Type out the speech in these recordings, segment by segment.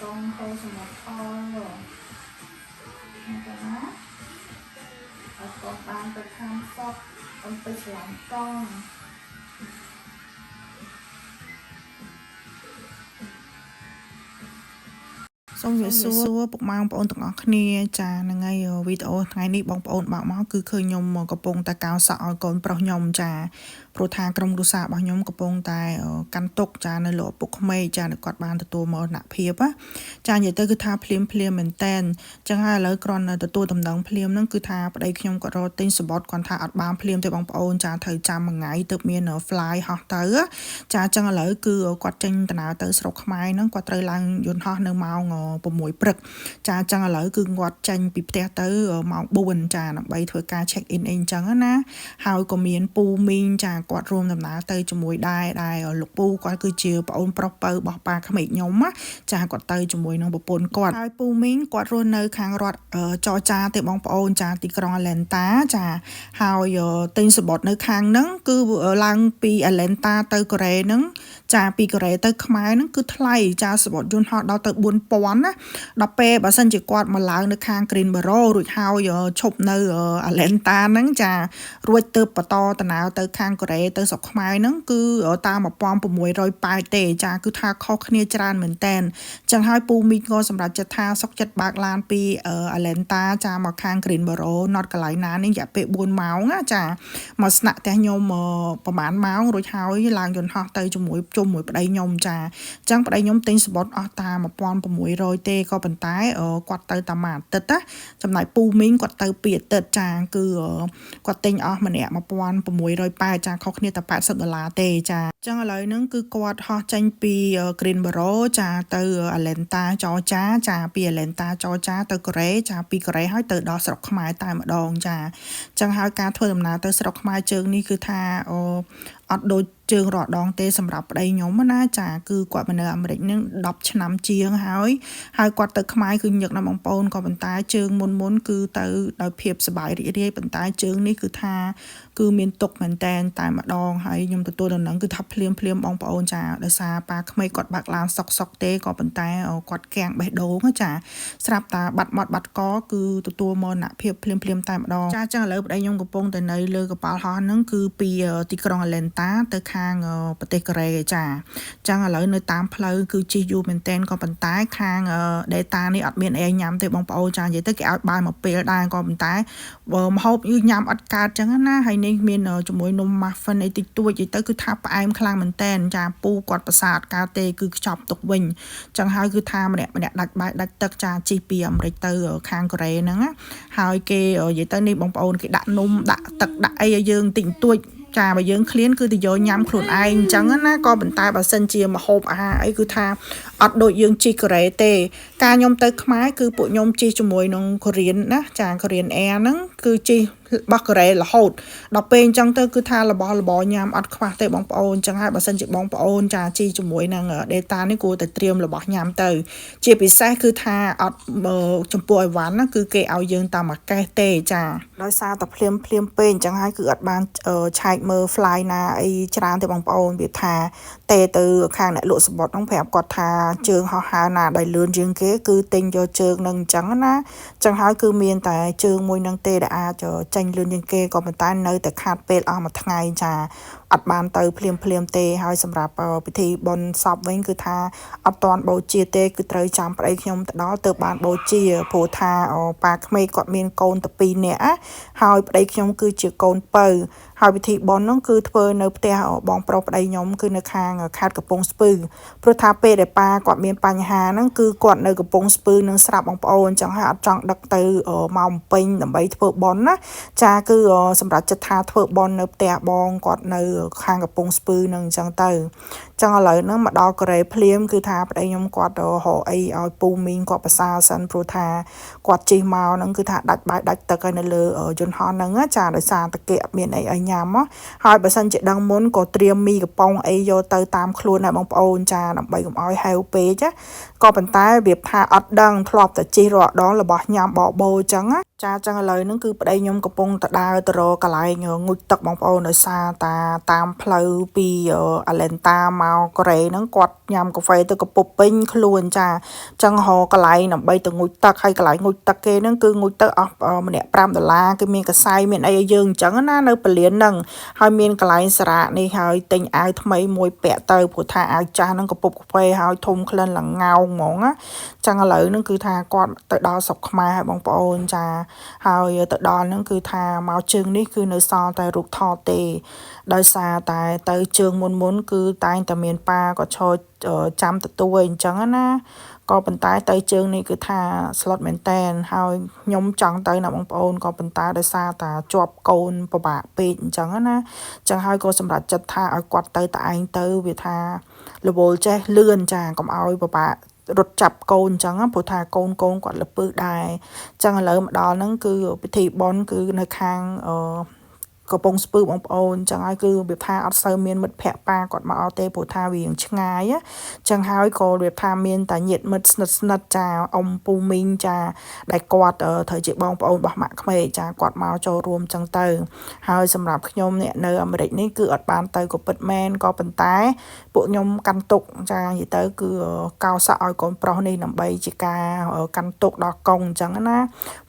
កង់ហូរសមុទ្រផលហ្នឹងទៅណាឲ្យកូនបានទៅខាងសពអំពីឆ្លាញ់កង់ សូមជម្រាបសួរពុកម៉ែបងប្អូនទាំងអស់គ្នាចាហ្នឹងហើយវីដេអូថ្ងៃនេះបងប្អូនបើកមកគឺឃើញខ្ញុំកំពុងតែកោរសក់ឲ្យកូនប្រុសខ្ញុំចាព្រោះថាក្រុមគ្រួសាររបស់ខ្ញុំកំពុងតែកាន់ទុក្ខចានៅលោកឪពុកក្មេកចាដែលគាត់បានទទួលមរណភាពណាចានិយាយទៅគឺថាភ្លាមភ្លាមមែនតែនចឹងហើយឥឡូវគ្រាន់តែទទួលដំណឹងភ្លាមហ្នឹងគឺថាប្តីខ្ញុំគាត់រកទិញសំបុត្រគាត់ថាអត់បានភ្លាមទេបងប្អូនចាត្រូវចាំមួយថ្ងៃទើបមាន fly ហោះទៅចាចឹងឥឡូវគឺគាត់ចេញដំណើរទៅស្រុកខ្មែរហ្នឹងគាត់ត្រូវឡើងយន្តហោះនៅម៉ោង6ព្រឹកចាចឹងឥឡូវគឺគាត់ចេញពីផ្ទះទៅម៉ោង4ចាដើម្បីធ្វើការ check in អីអញ្ចឹងណាហើយក៏មានពូមីងចាគាត់រួមដំណើរទៅជាមួយដែរដែរលោកពូគាត់គឺជាប្អូនប្រុសពៅរបស់ប៉ាក្មេកខ្ញុំណាចាគាត់ទៅជាមួយនឹងប្រពន្ធគាត់ហើយពូមីងគាត់រស់នៅខាងរដ្ឋចរចាទេបងប្អូនចាទីក្រុងអាឡែនតាចាហើយទិញសំបុត្រនៅខាងហ្នឹងគឺឡើងពីអាឡែនតាទៅកូរ៉េហ្នឹងចាពីកូរ៉េទៅខ្មែរហ្នឹងគឺថ្លៃចាសំបុត្រយន្តហោះដល់ទៅ4000ណាដល់ពេលបើសិនជាគាត់មកឡើងនៅខាង Greensboro រួចហើយឈប់នៅអាឡែនតាហ្នឹងចារួចទៅបន្តដំណើរទៅខាងកូរ៉េទៅស្រុកខ្មែរហ្នឹងគឺតាម1680ទេចាគឺថាខុសគ្នាច្រើនមែនតែនចឹងហើយពូមីងក៏សម្រាប់ចិត្តថាសុកចិត្តបើកឡានពីអាឡែនតាចាមកខាង Greensboro North Carolina នេះរយៈពេល4ម៉ោងណាចាមកស្នាក់ផ្ទះខ្ញុំប្រហែលម៉ោងរួចហើយឡើងយន្តហោះទៅជាមួយជុំមួយប្តីខ្ញុំចាអញ្ចឹងប្តីខ្ញុំទិញសំបុត្រអស់តា1600ទេក៏ប៉ុន្តែគាត់ទៅតាមមួយអាទិត្យណាចំណែកពូមីងគាត់ទៅពីអាទិត្យចាគឺគាត់ទិញអស់ម្នាក់1680ចាខុសគ្នាតែ80ដុល្លារទេចាអញ្ចឹងឥឡូវហ្នឹងគឺគាត់ហោះចេញពី Greensboro ចាទៅ Atlanta Georgia ចាពី Atlanta Georgia ទៅកូរ៉េចាពីកូរ៉េហើយទៅដល់ស្រុកខ្មែរតែម្ដងចាអញ្ចឹងហើយការធ្វើដំណើរទៅស្រុកខ្មែរជើងនេះគឺថាអូអត់ដូចជើងរដងទេសម្រាប់ប្តីខ្ញុំណាចាគឺគាត់មកនៅអាមេរិកនឹង10ឆ្នាំជាងហើយហើយគាត់ទៅខ្មែរគឺញឹកណាស់បងប្អូនក៏ប៉ុន្តែជើងមុនមុនគឺទៅដោយភាពសប្បាយរីករាយប៉ុន្តែជើងនេះគឺថាគឺមានទុកមែនតែនតែម្ដងហើយខ្ញុំទទួលដំណឹងគឺថាភ្លាមភ្លាមបងប្អូនចាដោយសារប៉ាក្មេកគាត់បាក់ឡានសុកសុកទេក៏ប៉ុន្តែគាត់កាំងបេះដូងចាស្រាប់តាបាត់មាត់បាត់កគឺទទួលមរណភាពភ្លាមភ្លាមតែម្ដងចាចឹងឥឡូវប្តីខ្ញុំកំពុងតែនៅលើកប៉ាល់ហោះហ្នឹងគឺពីទីក្រុងអាឡែនតាទៅខាងប្រទេសកូរ៉េចាចឹងឥឡូវនៅតាមផ្លូវគឺជិះយូរមែនតែនក៏ប៉ុន្តែខាង Delta នេះអត់មានអីញ៉ាំទេបងប្អូនចានិយាយទៅគេឲ្យបាយមកពេលដែរក៏ប៉ុន្តែបើម្ហូបយូរញ៉ាំអត់កើតចឹងណាហើយនេះមានជាមួយនំ muffin អីតិចតួចនិយាយទៅគឺថាផ្អែមខ្លាំងមែនតែនចាពូគាត់ប្រសាទកើតទេគឺខ្ចប់ទុកវិញចឹងហើយគឺថាម្នាក់ម្នាក់ដាច់បាយដាច់ទឹកចាជិះពីអាមេរិកទៅខាងកូរ៉េហ្នឹងណាហើយគេនិយាយទៅនេះបងប្អូនគេដាក់នំដាក់ទឹកដាក់អីឲ្យយើងតិចតួចចាបើយើងឃ្លានគឺទៅយកញ៉ាំខ្លួនឯងអញ្ចឹងណាក៏ប៉ុន្តែបើសិនជាម្ហូបអាហារអីគឺថាអត់ដូចយើងជិះកូរ៉េទេការខ្ញុំទៅខ្មែរគឺពួកខ្ញុំជិះជាមួយនឹងកូរៀនណាចាកូរៀន Air ហ្នឹងគឺជិះរបស់កូរ៉េរហូតដល់ពេលអញ្ចឹងទៅគឺថារបស់របរញ៉ាំអត់ខ្វះទេបងប្អូនអញ្ចឹងហើយបើសិនជាបងប្អូនចាជិះជាមួយនឹង Delta នេះគួរតែត្រៀមរបស់ញ៉ាំទៅជាពិសេសគឺថាអត់ចំពោះអីវ៉ាន់ណាគឺគេឲ្យយើងតាមមួយកេះទេចាដោយសារតែភ្លាមភ្លាមពេកអញ្ចឹងហើយគឺអត់បានឆែកមើល fly ណាអីច្រើនទេបងប្អូនវាថាទេទៅខាងអ្នកលក់សំបុត្រហ្នឹងប្រាប់គាត់ថាជើងហោះហើរណាដែលលឿនជាងគេគឺទិញយកជើងនឹងអញ្ចឹងណាអញ្ចឹងហើយគឺមានតែជើងមួយនឹងទេដែលអាចចេញលឿនជាងគេក៏ប៉ុន្តែនៅតែខាតពេលអស់មួយថ្ងៃចាអត់បានទៅភ្លាមភ្លាមទេហើយសម្រាប់ពិធីបុណ្យសពវិញគឺថាអត់ទាន់បូជាទេគឺត្រូវចាំប្តីខ្ញុំទៅដល់ទៅបានបូជាព្រោះថាប៉ាក្មេកគាត់មានកូនតែ2នាក់ហើយប្តីខ្ញុំគឺជាកូនពៅហើយពិធីបុណ្យហ្នឹងគឺធ្វើនៅផ្ទះបងប្រុសប្តីខ្ញុំគឺនៅខាងខេត្តកំពង់ស្ពឺព្រោះថាពេលដែលប៉ាគាត់មានបញ្ហាហ្នឹងគឺគាត់នៅកំពង់ស្ពឺនឹងស្រាប់បងប្អូនអញ្ចឹងហើយអត់ចង់ដឹកទៅមកពេញដើម្បីធ្វើបុណ្យណាចាគឺសម្រាប់ចិត្តថាធ្វើបុណ្យនៅផ្ទះបងគាត់នៅខាងកំពង់ស្ពឺនឹងអញ្ចឹងទៅចឹងឥឡូវហ្នឹងមកដល់កូរ៉េភ្លាមគឺថាប្តីខ្ញុំគាត់រកអីឲ្យពូមីងគាត់ប្រសើរសិនព្រោះថាគាត់ជិះមកហ្នឹងគឺថាដាច់បាយដាច់ទឹកហើយនៅលើយន្តហោះហ្នឹងចាដោយសារតែគេអត់មានអីឲ្យញ៉ាំហើយបើសិនជាដឹងមុនក៏ត្រៀមមីកំប៉ុងអីយកទៅតាមខ្លួនដែរបងប្អូនចាដើម្បីកុំឲ្យហេវពេកក៏ប៉ុន្តែរបៀបថាអត់ដឹងធ្លាប់តែជិះរាល់ដងរបស់ញ៉ាំបបោអញ្ចឹងណាចាចឹងឥឡូវហ្នឹងគឺប្តីខ្ញុំកំពុងទៅដើរទៅរកកន្លែងងូតទឹកបងប្អូនដោយសារតាតាមផ្លូវពីអាឡែនតាម មកកូរ៉េហ្នឹងគាត់ញ៉ាំកាហ្វេទៅកពុបពេញខ្លួនចាចឹងរកកន្លែងដើម្បីទៅងូតទឹកហើយកន្លែងងូតទឹកគេហ្នឹងគឺងូតទឹកអស់ម្នាក់5ដុល្លារគេមានកសែងមានអីឲ្យយើងអញ្ចឹងណានៅពលានហ្នឹងហើយមានកន្លែងសារ៉ាកនេះហើយទិញអាវថ្មីមួយពាក់ទៅព្រោះថាអាវចាស់ហ្នឹងកពុបកាហ្វេហើយធំក្លិនឡើងងោងហ្មងណាចឹងឥឡូវហ្នឹងគឺថាគាត់ទៅដល់ស្រុកខ្មែរហើយបងប្អូនចាហើយទៅដល់ហ្នឹងគឺថាមកជើងនេះគឺនៅសល់តែរូបថតទេដោយសារតែទៅជើងមុនមុនគឺតែងតែមានប៉ាក៏ឈរចាំទទួលអញ្ចឹងណាក៏ប៉ុន្តែទៅជើងនេះគឺថាស្លុតមែនតែនហើយខ្ញុំចង់ទៅណាបងប្អូនក៏ប៉ុន្តែដោយសារតាជាប់កូនពិបាកពេកអញ្ចឹងណាអញ្ចឹងហើយក៏សម្រាប់ចិត្តថាឲ្យគាត់ទៅតែឯងទៅវាថារវល់ចេះលឿនចាកុំឲ្យពិបាករត់ចាប់កូនអញ្ចឹងព្រោះថាកូនកូនគាត់លពឹសដែរអញ្ចឹងឥឡូវមកដល់ហ្នឹងគឺពិធីបុណ្យគឺនៅខាងអឺកំពង់ស្ពឺបងប្អូនចឹងហើយគឺរបៀបថាអត់សូវមានមិត្តភ័ក្តិប៉ាគាត់មកអត់ទេព្រោះថាវាងឆ្ងាយចឹងហើយក៏របៀបថាមានតែញាតិមិត្តស្និទ្ធស្និទ្ធចាអ៊ំពូមីងចាដែលគាត់ត្រូវជាបងប្អូនរបស់ម៉ាក់ក្មេកចាគាត់មកចូលរួមចឹងទៅហើយសម្រាប់ខ្ញុំអ្នកនៅអាមេរិកនេះគឺអត់បានទៅក៏ពិតមែនក៏ប៉ុន្តែពួកខ្ញុំកាន់ទុកចានិយាយទៅគឺកោសក់ឲ្យកូនប្រុសនេះដើម្បីជាការកាន់ទុកដល់កុងអញ្ចឹងណា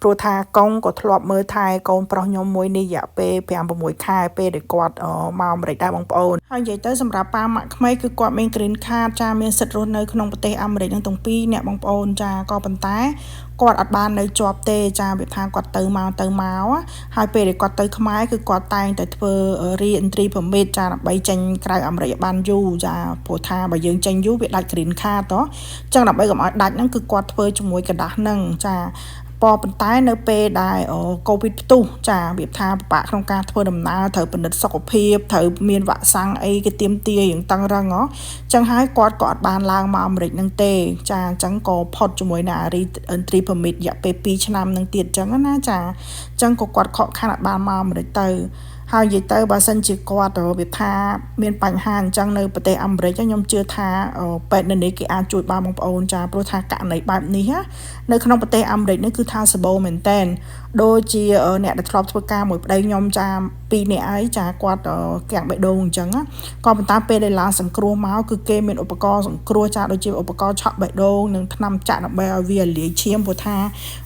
ព្រោះថាកុងក៏ធ្លាប់មើលថែកូនប្រុសខ្ញុំមួយនេះរយៈពេល5 6ខែពេលដែលគាត់មកអាមេរិកដែរបងប្អូនហើយនិយាយទៅសម្រាប់ប៉ាម៉ាក់ក្មេកគឺគាត់មាន green card ចាមានសិទ្ធិរស់នៅក្នុងប្រទេសអាមេរិកនឹងទាំងពីរអ្នកបងប្អូនចាក៏ប៉ុន្តែគាត់អត់បាននៅជាប់ទេចាវាថាគាត់ទៅមកទៅមកហើយពេលដែលគាត់ទៅខ្មែរគឺគាត់តែងតែធ្វើ re-entry permit ចាដើម្បីចេញក្រៅអាមេរិកឲ្យបានយូរចាព្រោះថាបើយើងចេញយូរវាដាច់ green card តោះអញ្ចឹងដើម្បីកុំឲ្យដាច់ហ្នឹងគឺគាត់ធ្វើជាមួយក្រដាសហ្នឹងចាប៉ុន្តែនៅពេលដែលកូវីដផ្ទុះចារបៀបថាពិបាកក្នុងការធ្វើដំណើរត្រូវពិនិត្យសុខភាពត្រូវមានវ៉ាក់សាំងអីគេទាមទារយ៉ាងតឹងរឹងហ៎ចឹងហើយគាត់ក៏អត់បានឡើងមកអាមេរិកនឹងទេចាអញ្ចឹងក៏ផុតជាមួយនឹង entry permit រយៈពេល2ឆ្នាំនឹងទៀតអញ្ចឹងណាចាអញ្ចឹងក៏គាត់ខកខានអត់បានមកអាមេរិកទៅហើយនិយាយទៅបើសិនជាគាត់របៀបថាមានបញ្ហាអញ្ចឹងនៅប្រទេសអាមេរិកខ្ញុំជឿថាពេទ្យនៅនេះគេអាចជួយបានបងប្អូនចាព្រោះថាករណីបែបនេះនៅក្នុងប្រទេសអាមេរិកនេះគឺថាសម្បូរមែនតែនដូចជាអ្នកដែលធ្លាប់ធ្វើការមួយប្តីខ្ញុំចាពីរនាក់ហើយចាគាត់កាំងបេះដូងអញ្ចឹងក៏ប៉ុន្តែពេលដែលឡើងសង្គ្រោះមកគឺគេមានឧបករណ៍សង្គ្រោះចាដូចជាឧបករណ៍ឆក់បេះដូងនិងថ្នាំចាក់ដើម្បីឲ្យវាលាយឈាមព្រោះថា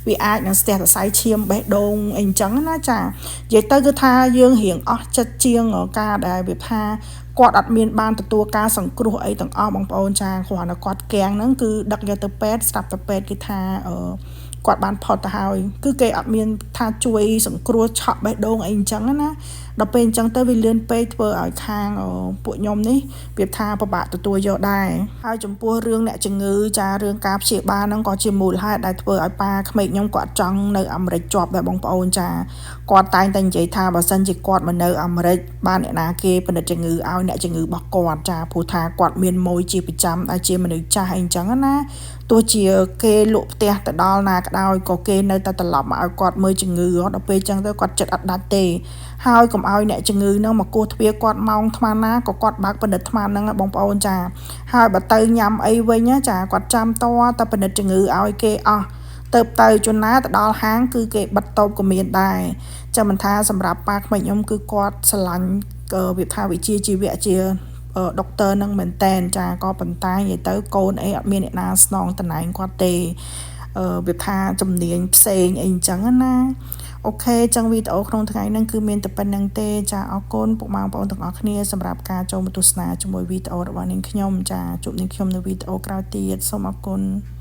វាអាចនឹងស្ទះសរសៃឈាមបេះដូងអីអញ្ចឹងណាចានិយាយទៅគឺថាយើងរៀងអស់ចិត្តជាងការដែលវាថាគាត់អត់មានបានទទួលការសង្គ្រោះអីទាំងអស់បងប្អូនចាគ្រាន់តែគាត់កាំងហ្នឹងគឺដឹកយកទៅពេទ្យស្រាប់តែពេទ្យគេថាអឺគាត់បានផុតទៅហើយគឺគេអត់មានថាជួយសង្គ្រោះឆក់បេះដូងអីអញ្ចឹងណាដល់ពេលអញ្ចឹងទៅវាលឿនពេកធ្វើឲ្យខាងពួកខ្ញុំនេះវាថាពិបាកទទួលយកដែរហើយចំពោះរឿងអ្នកជំងឺចារឿងការព្យាបាលហ្នឹងក៏ជាមូលហេតុដែលធ្វើឲ្យប៉ាក្មេកខ្ញុំគាត់ចង់នៅអាមេរិកជាប់ដែរបងប្អូនចាគាត់តែងតែនិយាយថាបើសិនជាគាត់មកនៅអាមេរិកបានអ្នកណាគេពិនិត្យជំងឺឲ្យអ្នកជំងឺរបស់គាត់ចាព្រោះថាគាត់មានម៉ួយជាប្រចាំដែលជាមនុស្សចាស់អីអញ្ចឹងណាទោះជាគេលក់ផ្ទះទៅដល់ណាក៏ដោយក៏គេនៅតែត្រឡប់មកឲ្យគាត់មើលជំងឺដល់ពេលអញ្ចឹងទៅគាត់ចិត្តអត់ដាច់ទេហើយកុំឲ្យអ្នកជំងឺហ្នឹងមកគោះទ្វារគាត់ម៉ោងថ្មណាក៏គាត់បើកពិនិត្យថ្មហ្នឹងបងប្អូនចាហើយបើទៅញ៉ាំអីវិញចាគាត់ចាំតតែពិនិត្យជំងឺឲ្យគេអស់ទៅទៅជនណាទៅដល់ហាងគឺគេបិទតូបក៏មានដែរចាំមិនថាសម្រាប់ប៉ាក្មេកខ្ញុំគឺគាត់ស្រឡាញ់វាថាវិជាជីវៈជាដុកទ័រនឹងមែនតែនចាក៏ប៉ុន្តែនិយាយទៅកូនអីអត់មានអ្នកណាស្នងតំណែងគាត់ទេអឺវាថាជំនាញផ្សេងអីអញ្ចឹងណាOK ចឹងវីដេអូក្នុងថ្ងៃហ្នឹងគឺមានតែប៉ុណ្្នឹងទេចាអរគុណពុកម៉ែបងប្អូនទាំងអស់គ្នាសម្រាប់ការចូលមកទស្សនាជាមួយវីដេអូរបស់នាងខ្ញុំចាជួបនាងខ្ញុំនៅវីដេអូក្រោយទៀតសូមអរគុណ។